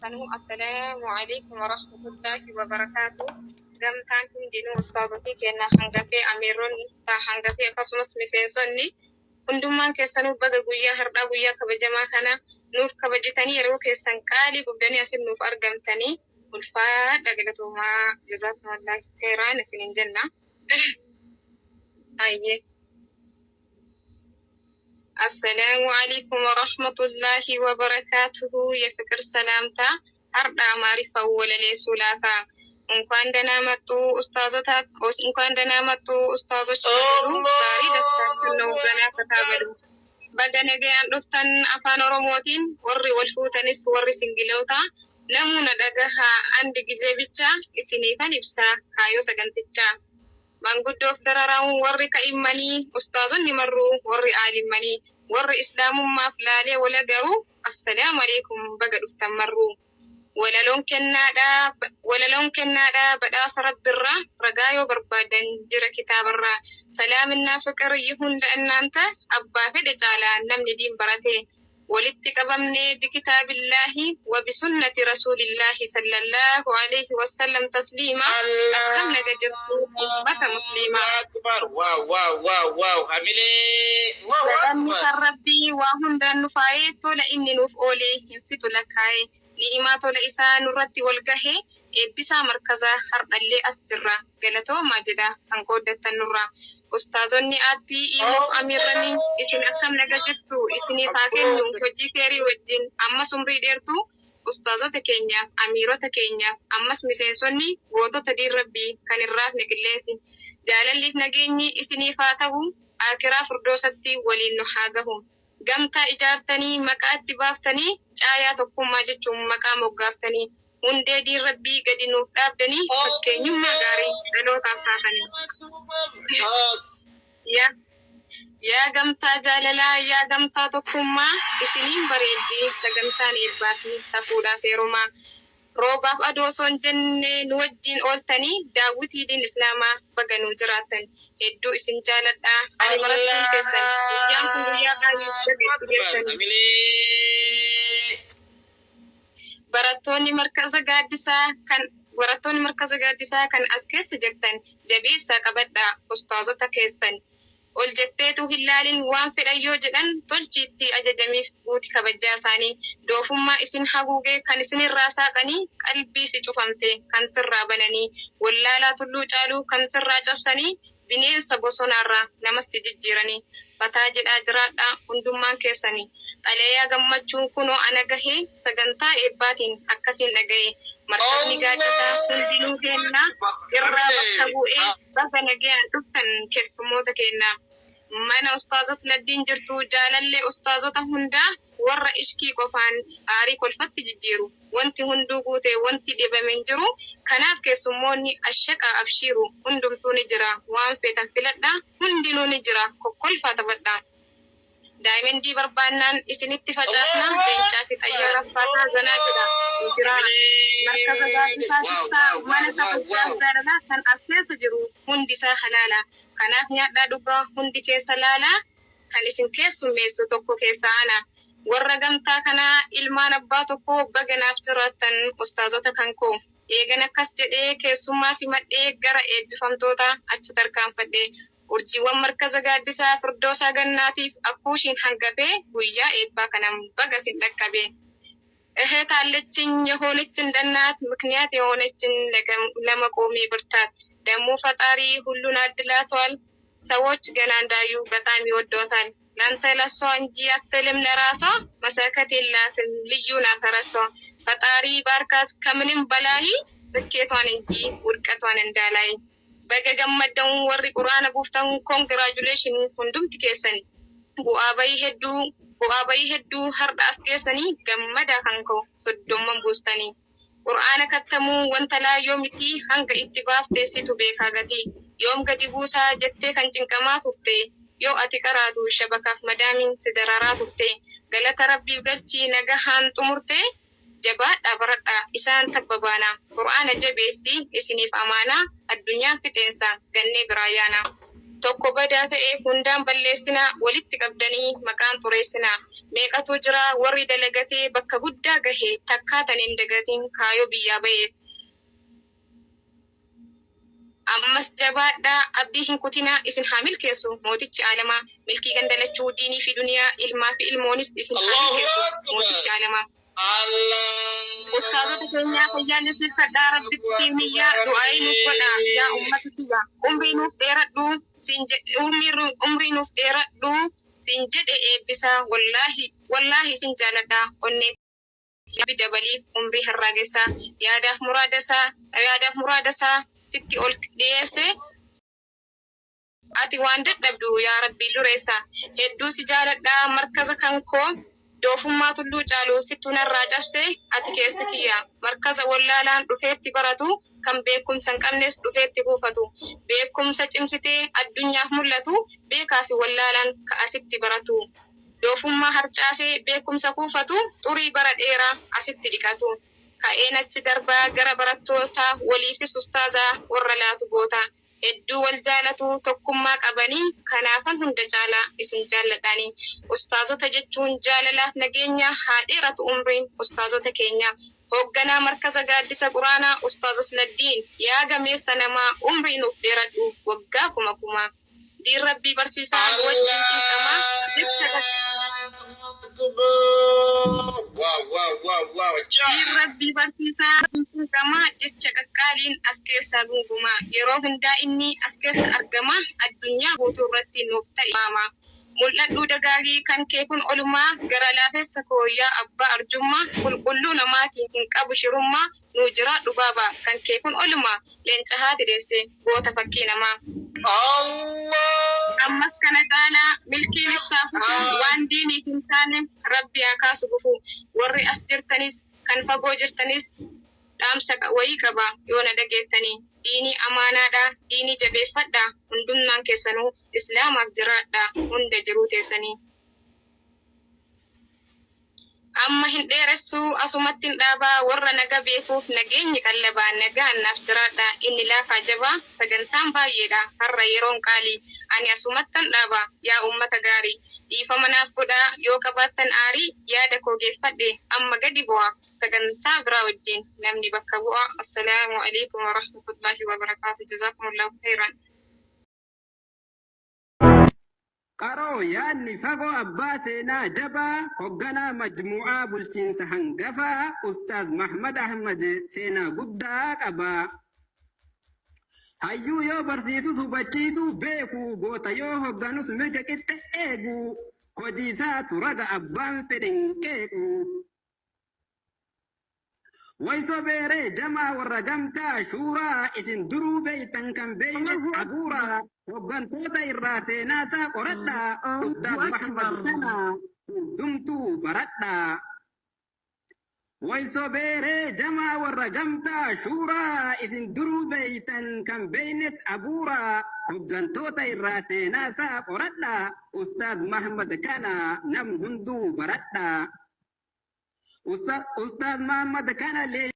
Sanuu assalaamu alaikum warahmatullaahi wabarakaatu. Gamtaan hundinuu ustaazotii keenya hangafee amiironni hangafee akkasumas miseensonni hundummaan keessanuu baga guyyaa har'aa guyyaa kabajamaa kana nuuf kabajitanii yeroo keessan qaalii gubdanii asin nuuf argamtanii ulfaadha galatoomaa jazaakumallaahi kheeraan isiniin jenna. Ayyee. አሰላሙ አለይኩም ወረህመቱላሂ ወበረካቱሁ። የፍቅር ሰላምታ ሀርዳ አማሪፋ ወለሌ ሱላታ እንኳን ደህና መጡ ኡስታዞታ እንኳን ደህና መጡ ኡስታዞች በሉ። ዛሬ ደስታችን ነው፣ ገና ፈታ በሉ። Baga nagayaan dhuftan afaan Oromootiin warri wal fuutanis warri singiloota namuna dhagahaa andi gizee bicha isiniifan ibsaa kaayoo sagantichaa. Maanguddoof dararamuun warri ka'immanii ustaazonni marruu warri aalimmanii warri islaamummaaf laalee wala garuu assalaamu alaikum baga dhuftan marruu. Walaloon kennaadhaa badhaasa rabbirraa ragaa yoo barbaadan jira kitaabarraa salaaminaa ፍቅር ይሁን ለእናንተ abbaa fedhe caalaa namni diin barate walitti qabamnee bikitaabillaahi wa bisunnati rasuulillaahi sallallahu alaihi wasallam tasliima akkam naga jirtu ummata musliimaa. Akbar. Wow, wow, wow, wow. Hamilee. Wow, Sadanni akbar. kan rabbii waa hundaan nu faayee tola inni nuuf oolee hin fixu lakkaa'ee ni'imaa tola isaa nurratti wal gahe eebbisaa markazaa hardhallee as jirra galatoomaa jedha kan qooddattan nurra. Ustaazonni aappii imoof amiirranii isin akkam naga jirtu isiniif haa kennu hojii keerii wajjin ammas umrii dheertu ustaazota keenyaaf amiirota keenyaaf ammas miseensonni gootota diin rabbii kan hin raafne qilleensi. Jaalalliif nageenyi isiniif haa ta'u akiraa furdoosatti waliin nu haa gahu. Gamtaa ijaartanii maqaa itti baaftanii caayaa tokkummaa jechuun maqaa moggaaftanii hundee diin rabbii gadi nuuf dhaabdanii fakkeenyummaa gaarii dhalootaaf taatanii. Yaa yaa gamtaa jaalalaa yaa gamtaa tokkummaa isiniin bareeddii sagantaan eebbaa fi tafuudhaaf heerumaa. Roobaaf aduu osoo hin jenne nu wajjin ooltanii daawwitii diin islaamaa baga nuu jiraattan. Hedduu isin jaaladhaa. Ani barattuun keessan guyyaan kun guyyaa qaalii baga itti Akbar. geessanii. Hamilee. Barattoonni markaza gaaddisaa kan barattoonni markaza gaaddisaa kan as keessa jirtan jabeessaa qabadhaa ustaazota keessan. Ol jetteetu hin laalin waan fedhan yoo jedhan tolchiitti ajajamiif guuti kabajaa isaanii. Doofummaa isin haguugee kan isinirraa saaqanii qalbii si cufamte kan sirraa bananii wallaalaa tulluu caaluu kan sirraa cabsanii bineensa bosonaarraa namas si jijjiiranii. Fataa jedhaa jiraadhaa hundummaan keessanii. Xalayaa gammachuun kunoo ana gahee sagantaa eebbaatiin akkasiin dhagaye. Markabni gaaddisaa hundinuu kennaa irraa bakka bu'ee baga nagayaan dhuftan keessummoota kennaa. Mana ustaazas laddiin jirtu jaalallee ustaazota hundaa warra ishkii qofaan aarii kolfatti jijjiiru. Wanti hunduu guute wanti dhibame hin jiru. Kanaaf keessummoonni ashaqaa abshiiru hundumtuu ni jira. Waan feetan filadhaa hundinuu ni jira. Kokkolfaa taphadhaa. Daayimendii barbaannaan isinitti facaasna leencaa fi xayyaara faataa zanaa jedha. Jira. Markaza gaaddisaa Wow, keessaa wow, mana wow, wow, kabajaa wow. jaalalaa kan as keessa jiru hundi isaa halaala. Kanaaf nyaadhaa dhugaa hundi keessa laalaa kan isin keessummeessu tokko keessaa ana. Warra gamtaa kanaa ilmaan abbaa tokkoo baga naaf jiraattan ustaazota kan koo. Eegan akkas jedhee keessummaa simadhee gara eebbifamtoota achi tarkaanfadhee. Urjiiwwan markaza gaaddisaa firdoosaa gannaatiif akkuushiin hangafee guyyaa eebbaa kanan baga sin dhaqqabe. እህት አለችኝ የሆነች እንደናት ምክንያት የሆነችን ለመቆሜ ብርታት ደግሞ ፈጣሪ ሁሉን አድላቷል። ሰዎች ገና እንዳዩ በጣም ይወዷታል። ለአንተ ለሷ እንጂ አትልም ለራሷ መሰከት የላትም ልዩ ናት ረሷ። ፈጣሪ ባርካት ከምንም በላይ ስኬቷን እንጂ ውድቀቷን እንዳላይ። Baga gammaddan warri quraana buuftan congratulation hundumti keessan bu'aa bayii hedduu bu'aa bayii hedduu har'a as geessanii gammadaa kan ka'u soddomman buustanii. Qur'aana kattamuu wanta laayyoo miti hanga itti baaftee situ beekaa gatii. Yoom gadi buusaa jettee kan cinqamaa turte yoo ati qaraatu shabakaaf madaamiin si dararaa turte galata rabbiif galchii nagahaan xumurte jabaadhaa baradhaa isaan tabba baanaa qur'aana jabeessi isiniif amaanaa addunyaan fixeensa gannee biraa yaana. Tokko badaa ta'eef hundaan balleessinaa, walitti qabdanii maqaan xureessinaa. Meeqatu jira warri dalagatee bakka guddaa gahe, takkaa tan hin dagatin kaayoo biyyaa bahe. Ammas jabaadhaa, abdii hin kutinaa, isin haa milkeessu mootichi aalamaa. Milkii gandalachuu diinii fi duniyaa, ilmaa fi ilmoonis isin haa Allahu milkeessu Akbar. mootichi aalamaa. Ustaazota keenyaa fayyaan sirfadhaa, rabbitti siif niyyaa, du'aa'ii nuuf godhaa yaa ummata kiyya. Umrii nuuf dheeradhu siin jedhe, umrii nuuf dheeradhu siin jedhe eebbisaa. Wallaahi wallaahi sin jaaladha, onnee Rabbi dabaliif umrii harraagessaa. Yaadaaf muraadasaa, yaadaaf muraadasaa sitti ol dhiyeesse, ati waan dadhabdu yaa Rabbii dureessa. Hedduu si jaaladha, markaza kan koo doofummaa tulluu caalu sittu narraa cabse, ati keessa kiyya. Markaza wallaalaan dhufeetti baratu, kan beekumsa hin qabnes dhufeetti kuufatu, beekumsa cimsitee addunyaaf mul'atu, beekaa fi wallaalaan ka asitti baratu, doofummaa harcaasee beekumsa kuufatu, xurii bara dheeraa asitti dhiqatu. Ka'een achi darbaa gara barattootaa, waliifis ustaazaa warra laatu goota. Hedduu wal jaalatu, tokkummaa qabanii, kanaafan hunda caalaa isin jaalladhaani. Ustaazota jechuun jaalalaaf nageenya, haa dheeratu umriin ustaazota keenya. Hoogganaa markaza gaaddisa quraanaa Ustaaz Asladdiin, yaa gameessa namaa, umrii nuuf dheeradhu waggaa kuma kuma. Diin Rabbii barsiisaa nu wajjin cinqamaa, jecha Wow, wow, wow, wow. Diin Rabbii barsiisaa cinqamaa, jecha qaqqaaliin as keessaa gungumaa. Yeroo hundaa inni as keessa argama, addunyaa guutuu irratti nuuf ta'e maama. Mul'adhuu dagaagii, kan kee kun olumaa, gara laafessa koo yaa abbaa arjummaa, qulqulluu namaati, hin qabu shirummaa, nuu jiraadhu baaba, kan kee kun olumaa, leenca haati deesse, goota fakkii namaa. Allah. Ammas kana caalaa milkiin itti fufu, waan diiniif hin taane Rabbi haa kaasu gufu. Warri as jirtanis kan fagoo jirtanis dhaamsa wayii qaba yoo na dhageettanii. Diinii amaanaadha, diinii jabeeffadha, hundummaan keessanuu islaamaaf jiraadha hunda jiruu teessanii. Amma hin dheeressuu, asumatti hin dhaabaa, warra naga beekuuf nageenyi qallabaa, nagaan naaf jiraadha. Inni laafaa jabaa, sagantaan baay'eedha har'a, yeroon qaalii, ani asumattan dhaaba. Yaa ummata gaarii, dhiifama naaf godhaa yoo qabaattan aarii, yaada koo geeffadhe amma gadi bu'a, sagantaa biraa wajjin namni bakka bu'a. Assalaamu alaikum warahmatullaahi wabarakaatu. Jazaakumullahu khairan. Qaroo yaadni fagoo, abbaa seenaa jabaa, hoogganaa majmu'aa bulchiinsa hangafaa Ustaaz Mahmad Ahmad seenaa guddaa qaba. Hayyuu yoo barsiisus hubachiisuu beeku, goota yoo hoogganus mirga qixxe eegu, hojii isaatu raga, abbaan fedhin qeequ. Wayso beeree jamaa warra gamtaa shuuraa, isin duruu beeytan, kan beeynes Allahu abuuraa, hooggantoota irraa seenaa isaa qoradhaa, Ustaaz Allahu Mahmad Akbar. kana hundumtuu baradhaa. Wayso beeree jamaa warra gamtaa shuuraa, isin duruu beeytan, kan beeynes abuuraa, hooggantoota irraa seenaa isaa qoradhaa, Ustaaz Mahmad kana nam hunduu baradhaa. Ustaaz Mahmad kana leenjii